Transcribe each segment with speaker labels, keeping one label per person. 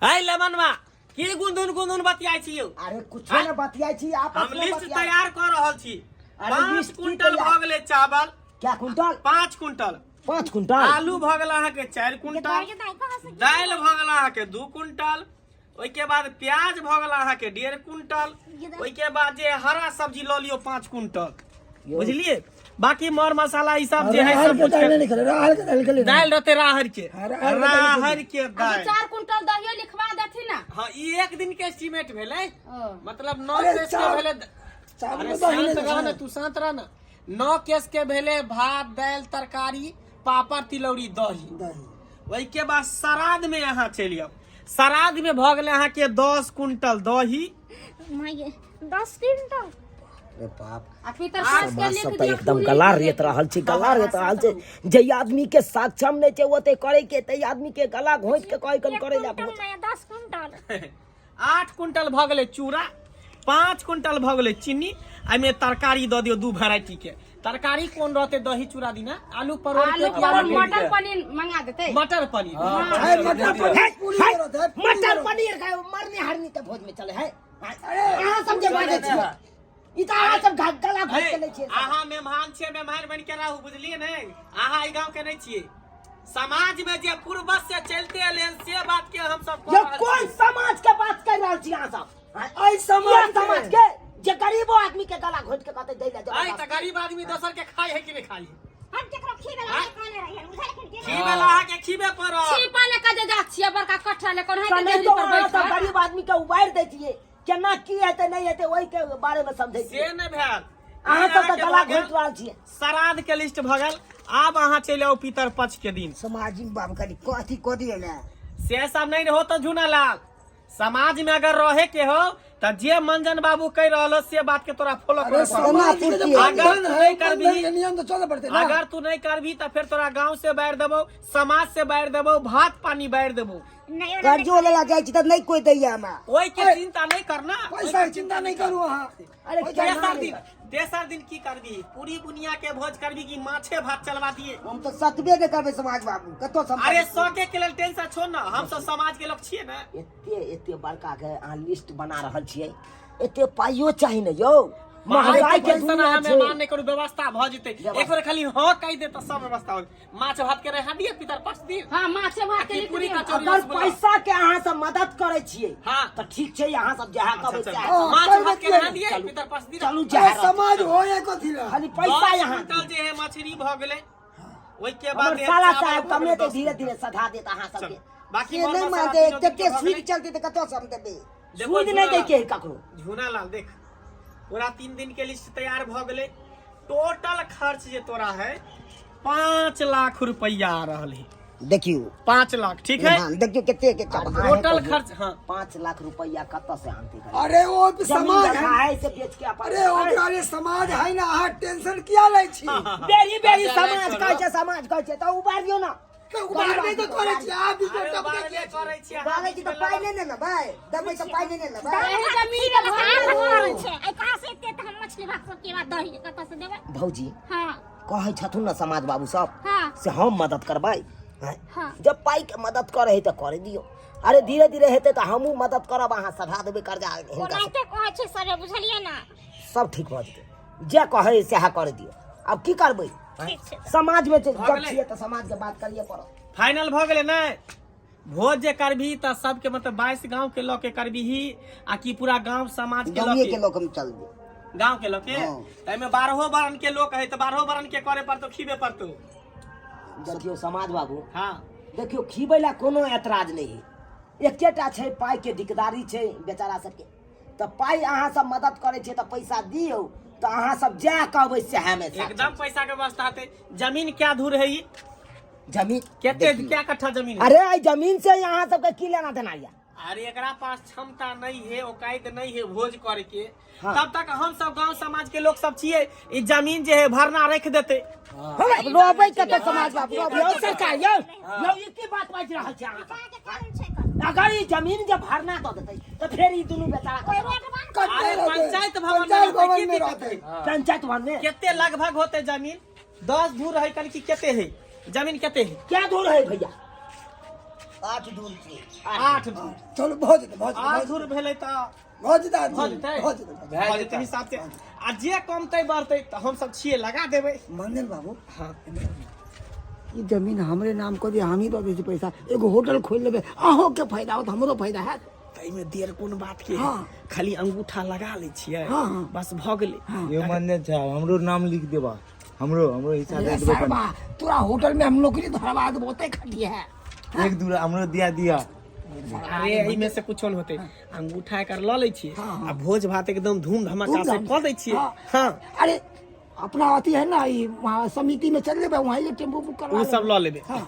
Speaker 1: है लमनवा की गुंदुन गुंदुन बतियाइ छी यौ?
Speaker 2: अरे कुछो ने बतियाइ छी आपस
Speaker 1: हम
Speaker 2: में
Speaker 1: लिस्ट
Speaker 2: बतियाइ।
Speaker 1: तैयार कऽ रहल छी।
Speaker 2: अरे
Speaker 1: 5
Speaker 2: लिस्ट की
Speaker 1: कुंटल
Speaker 2: तैयार?
Speaker 1: भऽ गेलै चावल।
Speaker 2: क्या कुंटल?
Speaker 1: 5 कुंटल।
Speaker 2: 5 कुंटल।
Speaker 1: आलू भऽ गेल अहाँके 4 कुंटल, दालि भऽ गेल अहाँके 2 कुंटल, ओहिके बाद प्याज भऽ गेल अहाँके 1.5 कुंटल, ओहिके बाद जे हरा सब्जी लऽ लियौ 5 कुंटल, बुझलिए? बाकी मर मसाला ई सब जे है
Speaker 3: राहर
Speaker 1: सब
Speaker 3: के
Speaker 1: कुछ
Speaker 3: दाल नहीं खेले, राहर के दाल खेले।
Speaker 1: दालि रहते राहर के,
Speaker 3: हाँ, राहर के दालि।
Speaker 1: राहर के दालि।
Speaker 4: 4 कुंटल दहियो लिखवा देथिन ना।
Speaker 1: हाँ, ई एक दिन के एस्टीमेट भेलै, मतलब 9
Speaker 3: अरे
Speaker 1: केस के भेलै।
Speaker 3: चावल
Speaker 1: अरे
Speaker 3: में दही
Speaker 1: शांत
Speaker 3: नहीं
Speaker 1: रह ना,
Speaker 3: है।
Speaker 1: तू शांत रह ना। 9 केस के भेलै भात दालि तरकारी पापड़ तिलौरी दही।
Speaker 3: दही।
Speaker 1: ओहिके बाद श्राद्ध में अहाँ चलि आउ। श्राद्ध में भऽ गेलै अहाँके 10 कुंटल दही।
Speaker 5: 10 क्विंटल?
Speaker 2: अरे बाप,
Speaker 4: आ पितर सास के
Speaker 2: समाज
Speaker 4: लिख
Speaker 2: सब तऽ
Speaker 4: दियौ
Speaker 2: एकदम
Speaker 4: पूरी।
Speaker 2: गला रेत रहल छै, गला रेत रहल छै। जे आदमी के सक्षम नहि छै ओते करे के, तै आदमी के गला घोंटि के कहै कन करे ला।
Speaker 5: कुंटल में 10 कुंटल।
Speaker 1: 8 कुंटल भऽ गेलै चूड़ा, 5 कुंटल भऽ गेलै चीनी। एहिमे तरकारी दऽ दियौ 2 वेराइटी के। तरकारी कोन रहतै दही चूड़ा दिना? आलू परोड़ के
Speaker 4: आलू
Speaker 1: कि
Speaker 4: परोड़
Speaker 1: आलू
Speaker 4: मटर पनीर मंगा देतै।
Speaker 1: मटर पनीर।
Speaker 3: है, मटर पनीर पूरी
Speaker 2: है,
Speaker 3: जरूरत है, पूरी
Speaker 2: मटर
Speaker 3: जरूरत।
Speaker 2: पनीर खाय मरने हरनी के भोज में चले है। अहाँ सब जे बाजै छियै ई तऽ अहाँ सब गला घोंटि के लै छियै।
Speaker 1: अहाँ मेहमान छियै, मेहमान बनि के रहू, बुझलियै ने? अहाँ एहि गाँव के नहि छियै। समाज में जे पूर्वज से चलते एलै हन से बात के हम सब कऽ
Speaker 2: यौ
Speaker 1: रहल
Speaker 2: कोन
Speaker 1: छी।
Speaker 2: समाज के बात कर रहल छी अहाँ सब?
Speaker 3: एहि समाज
Speaker 2: ये समाज के जे गरीबो आदमी के गला घोंटि के कहतै दै ले
Speaker 1: आइ
Speaker 2: जबरदस्ती।
Speaker 1: तऽ गरीब आदमी दोसर के खाइ है कि नहि खाइ है?
Speaker 5: हम केकरो खीबे ला नहीं कहने रहियन, बुझलखिन कि?
Speaker 1: खीबे ला अहाँके खीबे पड़त।
Speaker 4: छिपा ले के जे जात छियै बड़का कट्ठा ले कोन है
Speaker 2: तऽ नहि
Speaker 4: देहरी
Speaker 2: तो
Speaker 4: पर
Speaker 2: अहाँ सब
Speaker 4: बैठल।
Speaker 2: गरीब आदमी के उबारि दै छियै, केना की हेतै नहि हेतै ओहि के बारे में समझै
Speaker 1: से
Speaker 2: छियै।
Speaker 1: नहि भेल।
Speaker 2: अहाँ सब तऽ
Speaker 1: अहाँके
Speaker 2: गला
Speaker 1: भऽ गेल।
Speaker 2: घोंटि रहल छियै।
Speaker 1: श्राद्ध के लिस्ट भऽ गेल। आब अहाँ चलि आउ पितर पक्ष के दिन।
Speaker 3: समाजिक बाब कनि कथी कऽ दियौ ने।
Speaker 1: से सब नहीं हो तो झूना लाल, समाज में अगर रहे के हो तो जे मंजन बाबू कह रहल हो से बात के तोरा फॉलो
Speaker 3: अरे
Speaker 1: करे पड़तौ।
Speaker 3: समाज के जे
Speaker 1: अगर
Speaker 3: बंधन
Speaker 1: तू
Speaker 3: है,
Speaker 1: नहीं करबही,
Speaker 3: बंधन के नियम तो चले पड़ते ना।
Speaker 1: अगर तू नहीं करबी तो फिर तोरा गांव से बाहर देबो, समाज से बाहर देबो, भात पानी बाहर देबो।
Speaker 5: नहीं ओना
Speaker 6: कर्जो लेला जाइ छी तऽ नहि कोइ दैया हमरा।
Speaker 1: ओहि के चिंता नहीं करना,
Speaker 3: पैसा के चिंता नहीं करू अहाँ।
Speaker 2: अरे
Speaker 1: तेसर दिन, तेसर दिन की करबी? पूरी बुनिया के भोज करबी कि माछे भात चलवा दिए?
Speaker 6: हम तऽ सकबे नहि करबै समाज बाबू, कतौ सम।
Speaker 1: अरे सके के लेल टेंशन छोड़ ना, हम सब समाज के लोग छिए ना।
Speaker 2: एते एते बड़का के अहाँ लिस्ट बना रहल छियै, एते पाइयो चाही ने यौ। महंगाई के
Speaker 1: टेंशन
Speaker 2: दुनिया
Speaker 1: अहाँ
Speaker 2: छै।
Speaker 1: मेहमान नहीं करू, व्यवस्था भऽ जेतै। एक बेर खाली हाँ कहि दे तऽ सब व्यवस्था हो। माछ भात के रहा दिए पितर पक्ष दिन।
Speaker 4: हाँ, माछे भात के
Speaker 1: की
Speaker 4: लिख
Speaker 1: पूरी
Speaker 4: दियौ।
Speaker 1: कचौड़ी
Speaker 2: अगर
Speaker 1: रसगुल्ला।
Speaker 2: पैसा के अहाँ सब मदद करै छियै
Speaker 1: हाँ।
Speaker 2: तऽ ठीक छै, अहाँ सब जहाँ
Speaker 1: अच्छा,
Speaker 2: कहबै
Speaker 1: चलू।
Speaker 2: सएह।
Speaker 3: हाँ,
Speaker 1: माछ
Speaker 3: कर
Speaker 1: भात के
Speaker 3: देतियै।
Speaker 1: रहा दिए पितर पक्ष दिन।
Speaker 2: चलू
Speaker 3: अरे
Speaker 2: जहाँ रहत।
Speaker 3: समाज हो या कथी ला?
Speaker 2: खाली पैसा
Speaker 1: 10
Speaker 2: यहाँ
Speaker 1: कुंटल जे है मछली भऽ गेलै, ओहिके बाद
Speaker 2: हमर
Speaker 1: जे
Speaker 2: साला
Speaker 1: चावल
Speaker 2: साहब
Speaker 1: भऽ गेलै
Speaker 2: कमे तऽ
Speaker 1: 10
Speaker 2: धीरे
Speaker 1: कुंटल।
Speaker 2: धीरे सधा देत अहाँ सबके।
Speaker 1: चलू। बाकी
Speaker 6: से
Speaker 1: मर
Speaker 6: नहि
Speaker 1: मसाला
Speaker 6: मानतै,
Speaker 1: तीनो दिन के
Speaker 6: तते
Speaker 1: भऽ
Speaker 6: सुइद
Speaker 1: गेलै।
Speaker 6: चलतै तऽ कतऽ से हम देबै?
Speaker 1: देखो
Speaker 2: सूद नहि
Speaker 1: झूना
Speaker 2: दै के है ककरो।
Speaker 1: झूना लाल देख, पूरा 3 दिन के लिस्ट तैयार भऽ गेलै। टोटल खर्च जे तोरा है 5 लाख रुपया आ रहल है।
Speaker 6: देखियौ।
Speaker 1: 5 लाख ठीक है।
Speaker 6: हाँ, देखियौ कते के चावल।
Speaker 1: टोटल खर्च, हाँ।
Speaker 2: 5 लाख रुपया कतऽ से आनतै?
Speaker 3: अरे ओ
Speaker 2: जमीन
Speaker 3: समाज
Speaker 2: जगह
Speaker 3: है।
Speaker 2: है से बेच के अपन।
Speaker 3: अरे ओकरा जे समाज है ना, अहाँ टेंशन किया लै छी?
Speaker 2: बेरी बेरी
Speaker 1: अच्छा,
Speaker 2: समाज
Speaker 1: चलो।
Speaker 2: कहै छै, समाज कहै छै तऽ उबारि दियौ ना।
Speaker 3: तऽ उबारबे तऽ करै छी, अहाँ बीच में
Speaker 1: अरे
Speaker 3: टपकै
Speaker 1: उबारबे
Speaker 3: किया छी?
Speaker 1: करै छी, अहाँ
Speaker 6: उबारै छी तऽ
Speaker 1: बीच में
Speaker 6: पाइ नहि ने लेबै, देबै तऽ पाइ नहि ने लेबै।
Speaker 4: दही जमीन
Speaker 5: खीबे ला कहाँ भऽ छै? आइ कहाँ से एते तऽ हम मछली भात सब के बाद दही कतऽ से देबै?
Speaker 2: भौजी
Speaker 5: हाँ।
Speaker 2: कहै छथुन ने समाज बाबू सब
Speaker 5: हाँ।
Speaker 2: से हम मदद करबै। आँय?
Speaker 5: हाँ।
Speaker 2: जब पाइ के मदद करै है तऽ करे दियौ। अरे धीरे धीरे हेतै तऽ हमहूँ मदद करब, अहाँ सधा देबै कर्जा हिनका से।
Speaker 5: ओनाहिते कहै छै सरे, बुझलियै ना?
Speaker 2: सब ठीक भऽ जेतै, जे कहै सएह करे दियौ। आब की करबै?
Speaker 5: ठीक छै।
Speaker 2: समाज में जब
Speaker 1: भऽ गेलै?
Speaker 2: छियै तऽ समाज के बात करिए पड़त।
Speaker 1: फाइनल भऽ गेलै ने? भोज जे करबही तऽ सबके मतलब 22 गांव के लऽ के करबही आ कि पूरा गांव समाज के लऽ
Speaker 6: गाँवे
Speaker 1: के?
Speaker 6: के लोक हम चलबै।
Speaker 1: गांव के लऽ के?
Speaker 6: हाँ।
Speaker 1: एहिमे 12 वर्ण के लोक है तऽ 12 वर्ण के करे पड़तौ, खीबे पड़तौ।
Speaker 2: देखियौ समाज बाबू,
Speaker 1: हाँ।
Speaker 2: देखियौ खीबै ला कोनो एतराज नहि है, एकेटा छै पाइ के दिकदारी छै बेचारा सबके। तऽ पाइ अहाँ सब मदद करै छियै तऽ पैसा दियौ, तऽ अहाँ सब जएह कहबै सएह मे साथ।
Speaker 1: एकदम पैसा के व्यवस्था हेतै। जमीन क्या धूर है ई?
Speaker 2: जमीन
Speaker 1: केते
Speaker 2: देखियौ।
Speaker 1: क्या कट्ठा जमीन है?
Speaker 2: अरे एहि जमीन से अहाँ सबके की लेना देना यऽ?
Speaker 1: अरे एकरा पास क्षमता नहीं है, औकात नहीं है भोज करके।
Speaker 2: हाँ।
Speaker 1: तब तक हम सब गांव समाज के लोग सब छिए, ई जमीन जे है भरना रख देते।
Speaker 6: अब रहबै कतऽ समाज बाबू? रहबै
Speaker 2: यौ सरकार, यौ यौ ई की बात बाजि रहल छी अहाँ सब?
Speaker 5: अहाँके कानून छै कतऽ?
Speaker 2: अगर ई जमीन जे भरना दऽ देतै तऽ फेर ई दुनू बेचारा
Speaker 5: कोइ
Speaker 2: कतऽ
Speaker 5: रोड बन
Speaker 3: कतऽ
Speaker 1: अरे
Speaker 3: रहतै?
Speaker 1: पंचायत भवन में
Speaker 3: पंचायत
Speaker 1: रहतै,
Speaker 3: भवन
Speaker 1: की
Speaker 3: में
Speaker 1: दिक्कत
Speaker 3: रहतै।
Speaker 1: है?
Speaker 2: पंचायत भवन में
Speaker 1: केते लगभग होते जमीन? 10 धूर है कन की केते है जमीन? केते है?
Speaker 2: क्या दूर है भैया?
Speaker 6: 8 धूर छै।
Speaker 1: 8 धूर।
Speaker 3: चलू भऽ जेतै, भऽ जेतै।
Speaker 1: 8 धूर भेलै तऽ
Speaker 3: भऽ जेतै, 8
Speaker 1: भऽ
Speaker 3: धूर।
Speaker 1: जेतै,
Speaker 3: भऽ जेतै।
Speaker 1: भऽ जेतै हिसाब से। आ जे कमतै बढ़तै तऽ हमसब छियै, लगा देबै।
Speaker 3: मंदिर बाबू।
Speaker 1: हाँ।
Speaker 3: ई जमीन हमरे नाम कऽ दिअ, हमही दऽ दै छी पैसा, एगो होटल खोलि लेबै, अहूँके फायदा होत, हमरो फायदा हैत।
Speaker 1: ताहिमे देर कोन बात के?
Speaker 3: हाँ।
Speaker 1: खाली अंगूठा लगा लै छियै।
Speaker 3: हाँ, हाँ।
Speaker 1: बस भऽ गेलै।
Speaker 7: यो मंदिर साहब, हमरो नाम लिख देबा, हमरो हमरो हिस्सा दे
Speaker 3: अरे
Speaker 7: देबो।
Speaker 3: साहबा, तोरा होटल में हम नौकरी धरवा देबो, ओते खटी है।
Speaker 7: एक दूरा हमरो दिया दिया।
Speaker 1: अरे एहिमे से कुछो नहि होतै, अंगूठा एकर लऽ लै छियै
Speaker 3: हाँ, हाँ।
Speaker 1: आ भोज भात एकदम धूम धमाका से
Speaker 3: धूमधाम
Speaker 1: कऽ दै छियै।
Speaker 3: हाँ।
Speaker 1: हाँ।
Speaker 3: अरे अपना अथी है ना, ई वहाँ समिति में चल जेबै, वहाँ ये टेम्पू बुक करवा
Speaker 1: ओ सब लऽ लेबै।
Speaker 3: हाँ।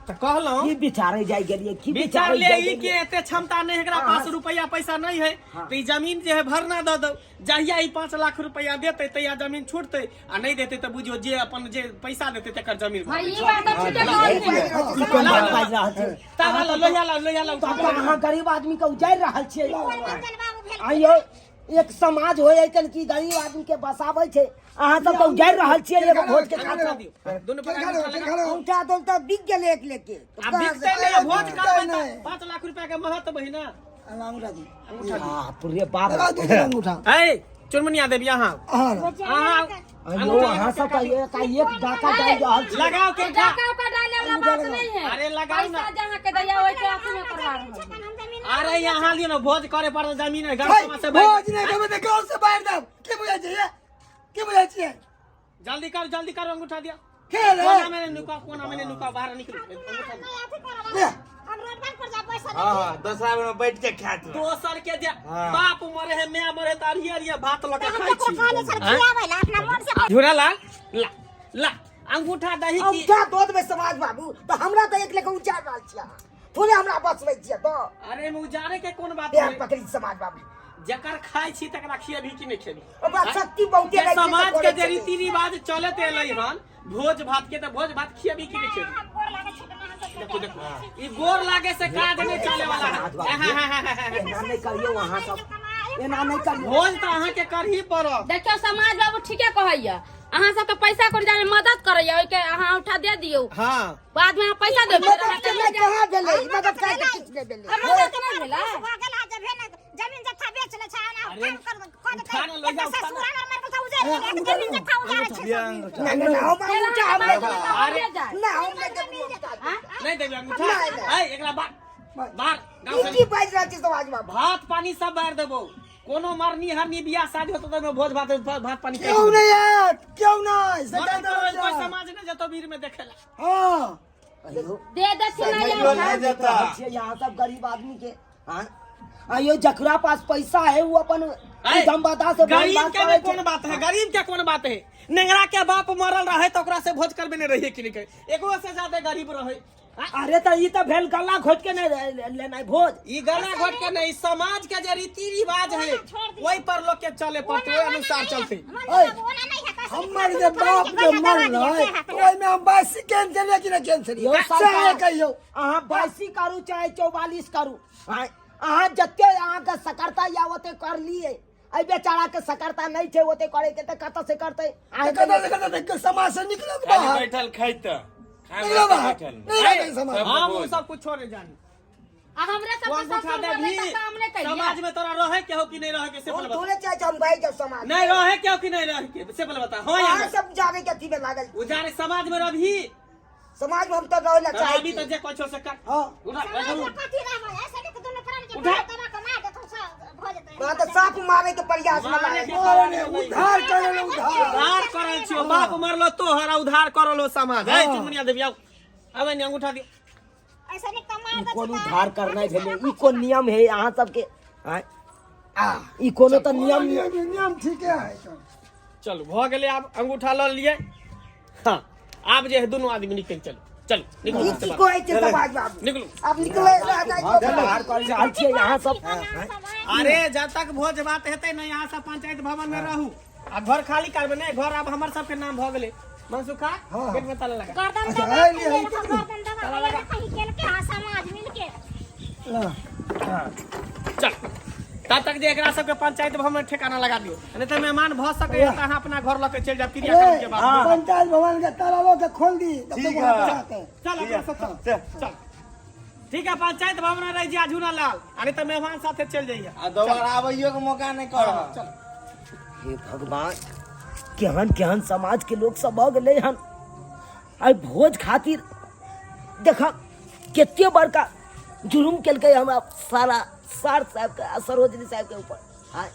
Speaker 1: तऽ कहलहुँ
Speaker 2: की विचारे जाय गेलियै, की
Speaker 1: विचार
Speaker 2: विचारे
Speaker 1: ले
Speaker 2: जाय
Speaker 1: ई के
Speaker 2: गेलियै?
Speaker 1: एते क्षमता नहीं, एकरा पास रुपया पैसा नहीं है, तो ई जमीन जे है भरना दऽ दौ। जहिया ई 5 लाख रुपया देतै तहिया जमीन छूटतै, आ नहीं देतै तऽ बुझियौ जे अपन जे पैसा देतै तकर जमीन भऽ
Speaker 4: भाई
Speaker 1: जेतै।
Speaker 4: ई बात तऽ ठीके कहलखिन।
Speaker 2: ई कोन बात बाजि रहल छियै?
Speaker 1: तब ला लोहिया ला, लोहिया ला।
Speaker 2: तब तऽ अहाँ गरीब आदमी के उजाड़ि रहल छियै।
Speaker 5: कोन मंजन बाबू भेल?
Speaker 2: आइयो एक समाज होइ है कि गरीब आदमी के बसाबै छै, अहाँ सब तऽ उजाड़ि रहल छियै एगो भोज के खातिर।
Speaker 1: दुनू पकड़ के उठा लगा।
Speaker 6: अंगूठा देल तऽ बिक गेलै एक लेके।
Speaker 1: आ बिकतै नहीं, भोज करबै तऽ 5 लाख रुपया के महत्व है ना।
Speaker 3: अंगूठा दी।
Speaker 2: बाप रे बाप।
Speaker 3: लगा दू अंगूठा।
Speaker 1: ऐ चुनमुनिया देवी, अहाँ
Speaker 3: हाँ।
Speaker 1: अहाँ
Speaker 2: आइयो अहाँ सब तऽ एक एक डाका डालि रहल छियै।
Speaker 1: लगाओ के
Speaker 4: डाका उका डाले वाला बात नहीं है।
Speaker 1: अरे लगाओ ना।
Speaker 4: पैसा जहाँ के दैया ओहि के अथी में करवा रहल।
Speaker 1: अरे यहाँ लियो ना, भोज करे पड़ल जमीन है गाँव समाज से
Speaker 3: भोज नहीं देबै तऽ गाँव से बाहर देब। की बुझै छियै, की बुझै छियै?
Speaker 1: जल्दी कर, जल्दी कर, अंगूठा दिया।
Speaker 3: खेल है।
Speaker 1: कोना में नुका, कोना में नुका, बाहर निकलो, अंगूठा दिया।
Speaker 3: ले।
Speaker 5: हम रोडवर पर जा पैसा।
Speaker 7: हाँ हाँ, दसरा में बैठ के खात।
Speaker 1: दोसर के जे
Speaker 7: हाँ।
Speaker 1: बाप मरे है, माय मरे है, तऽ अरिये अरिये भात लऽ के
Speaker 5: हम
Speaker 1: खाइ
Speaker 5: ककरो
Speaker 1: छी।
Speaker 5: कहले छल खियाबै ला अपना मन से?
Speaker 1: झूरा लाल, ला ला अंगूठा दही की।
Speaker 6: अंगूठा दऽ देबै समाज बाबू, तऽ हमरा तऽ एक लेके उजाड़ रहल छियै अहाँ, थोड़े हमरा बचबै छियै तऽ।
Speaker 1: अरे में उजारे के कोन बात
Speaker 6: पैर
Speaker 1: है?
Speaker 6: पकड़ी समाज बाबू।
Speaker 1: जकर खाइ छी तकरा खियेबही कि नहि खेबही?
Speaker 6: ओकरा शक्ति बहुते
Speaker 1: जे
Speaker 6: रहै छै तऽ
Speaker 1: समाज के
Speaker 6: करै
Speaker 1: जे
Speaker 6: छै।
Speaker 1: रीति रिवाज चलत एलै हन भोज भात के, तऽ भोज भात खियेबही कि नहि खेबही?
Speaker 5: हम गोर लागै छै, अहाँ सब।
Speaker 1: देखो देखो, ई गोर लागे से काज नहि चले वाला है।
Speaker 2: एना नहि करियौ अहाँ सब, एना नहि करियौ।
Speaker 1: भोज तऽ अहाँके करही पड़त।
Speaker 4: देखियौ समाज बाबू, ठीके कहैया, अहाँ सबके पैसा कोन जाने मदद करैया, ओहिके अहाँ उठा दे दियौ।
Speaker 1: हाँ।
Speaker 4: बाद में अहाँ पैसा देबै।
Speaker 6: मदद के नहि कहाँ भेलै, मदद काहे के किछु नहि भेलै।
Speaker 4: मदद के नहि भेलै।
Speaker 5: भऽ गेल आ जब भेल जमीन जत्था बेच ले छै ना।
Speaker 1: अरे,
Speaker 5: काम कर कह देतै।
Speaker 1: उठा ना, लऽ जाउ,
Speaker 5: एकर
Speaker 1: उठा ना।
Speaker 5: ससुर अगर मर गेल तऽ उजाड़ि गेल, जमीन जत्था उजाड़ै छै सब।
Speaker 6: ना ना ना, हम अंगूठा हम नहि देबै।
Speaker 1: अरे
Speaker 6: ना, हम नहि देबै अंगूठा।
Speaker 1: नहि देबै अंगूठा?
Speaker 6: नहि, नहि।
Speaker 1: ऐ एकरा बाहर बाहर गाँव
Speaker 6: ई
Speaker 1: से।
Speaker 6: की बाजि रहल छी समाज बाबू?
Speaker 1: भात पानी सब बाहर देबो। कोनो मरनी हरनी बियाह शादी होतो तऽ ओहिमे भोज भात भात पानी
Speaker 3: क्यों नहीं आयत, क्यों नहीं
Speaker 1: मरन
Speaker 3: सरकार
Speaker 1: करबै, कोई
Speaker 3: तरफ से।
Speaker 1: समाज नहि जेतो भीड़ में देखे ला।
Speaker 3: हाँ।
Speaker 4: दे देथिन ना
Speaker 7: नहीं
Speaker 4: अंगूठा।
Speaker 7: जेता।
Speaker 2: रहल छियै यहाँ सब गरीब आदमी के। हाँ, आइयो जकरा पास पैसा है वो अपन
Speaker 1: ऐ,
Speaker 2: दमबदा से भोज
Speaker 1: गरीब
Speaker 2: भात
Speaker 1: के
Speaker 2: करै
Speaker 1: में कोन
Speaker 2: छै।
Speaker 1: बात है? गरीब के कोन बात है? नेंगरा के बाप मरल रहे तऽ ओकरा से भोज करबे नहीं रहिए कि नहीं? एकरो से ज्यादा गरीब रहे।
Speaker 2: अरे तऽ ई तऽ भेल गला घोटि के नहि लेनाइ भोज।
Speaker 1: ई गला घोट के नहीं, समाज के जे रीति रिवाज है ओहि पर लोग के चले पड़ते, ओहि अनुसार चलते।
Speaker 3: हमर जे बाप जे मरलै ओहिमे हम बासी कैंसिल कि नहि कैंसिल
Speaker 2: यौ
Speaker 3: सएह
Speaker 2: सरकार,
Speaker 3: कहियौ।
Speaker 2: अहाँ 22 करू चाहे 44 करू, अहाँ जते अहाँके सकरता या ओते कर लिए। एहि बेचारा के सकरता नहीं छै ओते करे के, तऽ कतऽ से करतै? अहाँ
Speaker 3: कतऽ से कतऽ तक समाज से निकलो
Speaker 7: खाली
Speaker 3: बाहर।
Speaker 7: बैठल खाइत
Speaker 3: निकलो बाहर, नहीं रहतै समाज।
Speaker 1: हम उ सब कुछो नहीं जानी।
Speaker 4: आ हमरे
Speaker 1: तू
Speaker 4: सबके
Speaker 1: अंगूठा
Speaker 4: ससुर
Speaker 1: दे
Speaker 4: मरलै
Speaker 1: भी
Speaker 4: तऽ काम नहि करियै।
Speaker 1: समाज में तोरा रहे के हो कि नहीं रहे के, से
Speaker 6: हम
Speaker 1: पहले बता।
Speaker 6: थोड़े चाहै छी हम भागि जाउ समाज।
Speaker 1: नहीं रहे के हो कि नहीं रहे के, से पहले बता। हाँ या
Speaker 6: अहाँ
Speaker 1: नहीं?
Speaker 6: सब जाने के अथी में लागल छी।
Speaker 1: उजारे समाज में रही।
Speaker 6: समाज में हम तऽ रहै लए चाहै
Speaker 1: अभी
Speaker 6: छी।
Speaker 1: तो जे कुछो से कर।
Speaker 3: हाँ।
Speaker 1: उठा।
Speaker 5: समाज में कथी रहबै? ऐसे नहीं तऽ दुनू प्राण के
Speaker 1: उठा।
Speaker 5: दबा के मार देतौ, सब भऽ जेतै।
Speaker 6: अहाँ तऽ साफ मारे के प्रयास में
Speaker 1: मारे
Speaker 6: लागल
Speaker 1: के
Speaker 6: छी।
Speaker 3: अरे उद्धार करे ले, उद्धार।
Speaker 1: उधार करल छियो, बाप मरलो तोहर आ उधार करल हो समाज। है चुनमुनिया देवी, आओ आबै ने, अंगूठा दियो।
Speaker 5: ऐसे नहीं तऽ मार
Speaker 2: ई
Speaker 5: देतौ
Speaker 2: कोन
Speaker 5: तऽ
Speaker 2: उद्धार करनाइ भेलै? ई कोन नियम है अहाँ सबके? आँय? ई कोनो तऽ नियम
Speaker 3: नियम नियम ठीके है।
Speaker 1: चलू, भऽ गेलै, आब अंगूठा लऽ लियै। हाँ, आब जे है दुनू आदमी निकलि चलू, चलू निकलू।
Speaker 6: ई की कहै छै समाज बाबू?
Speaker 1: निकलू।
Speaker 6: आब निकलै
Speaker 2: उधार कर रहल छियै अहाँ सब।
Speaker 1: अरे जब तक भोज भात हेतै ने, यहाँ सब पंचायत भवन में रहू आ घर खाली करबै नहि। घर आब हमर सबके नाम भऽ गेलै। मनसुखा, गेट में ताला लगा।
Speaker 5: गर्दन
Speaker 3: अच्छा,
Speaker 5: दबा
Speaker 3: है
Speaker 5: के
Speaker 3: लियै,
Speaker 5: लेलको, गर्दन दबा के लेलको, ही केलके हाँ समाज मिलके।
Speaker 1: चल, तब तक जे एकरा सबके पंचायत भवन में ठिकाना लगा दियौ, नहीं तऽ मेहमान भऽ सकैए तऽ अहाँ अपना घर लऽ के चलि जायब क्रियाक्रम के बाद।
Speaker 3: पंचायत भवन के ताला लो के खोल दी तब
Speaker 7: ठीक
Speaker 3: तक
Speaker 7: है।
Speaker 3: वहाँ पे रहते।
Speaker 1: चल अपना सब, चल चल। ठीक है, पंचायत भवन में रह जिया झूना लाल, आ नहीं तो मेहमान साथे चल जाइए।
Speaker 7: आ दोबारा आबैयो के मौका नहीं कर।
Speaker 1: चल।
Speaker 2: हे भगवान, केहन केहन समाज के लोग सब भऽ गेलै हन। आइ भोज खातिर देख कते बड़का जुर्म केलकै हमरा सारा सार साहब के आ सरोजनी साहब के ऊपर। आय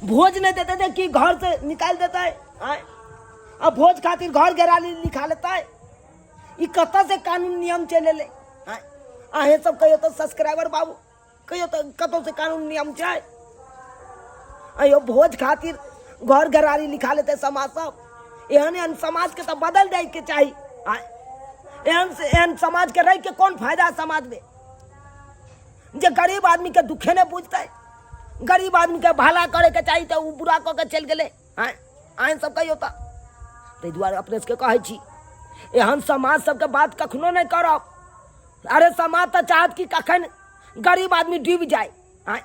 Speaker 2: भोज नहीं देते थे कि घर से निकाल देता है। आय आ भोज खातिर घर घेराली लिखा लेता है। ई कतऽ से कानून नियम चलि एलै? आय अहें सब कहियो तऽ सब्सक्राइबर बाबू कहियो तऽ कतौ से कानून नियम छै? अयो भोज खातिर घर घरारी लिखा लेते समाज सब। एहन एहन समाज के तऽ बदल दै के चाही। आय एहन से एहन समाज के रह के कोन फायदा समाज में, जे गरीब आदमी के दुखे नहीं बुझतै। गरीब आदमी के भला करे के चाही तऽ उ बुरा कऽ के चलि गेलै। आय आय सब कहियो तऽ ताहि दुआरे अपने सबके कहै छी एहन समाज सबके बात कखनो नहि करब। अरे समाज तऽ चाहत कि कखन गरीब आदमी डूबि जाय, आँय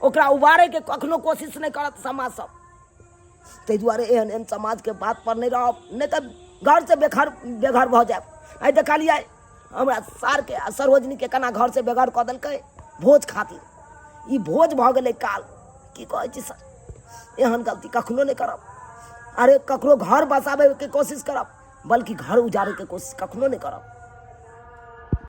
Speaker 2: ओकरा उबारैके कखनो कोशिश नहि करत समाज सब। ताहि दुआरे एहन एहन समाजके बात पर नहि रहब, नहि तऽ घरसँ बेघर बेघर भऽ जायब। आइ देखलियै हमरा सारके आ सरोजनीके केना घरसँ बेघर कऽ देलकै भोज खातिर। ई भोज भऽ गेलै काल। की कहै छी सर, एहन गलती कखनो नहि करब। अरे ककरो घर बसाबैके कोशिश करब, बल्कि घर उजाड़ैके कोशिश कखनो नहि करब।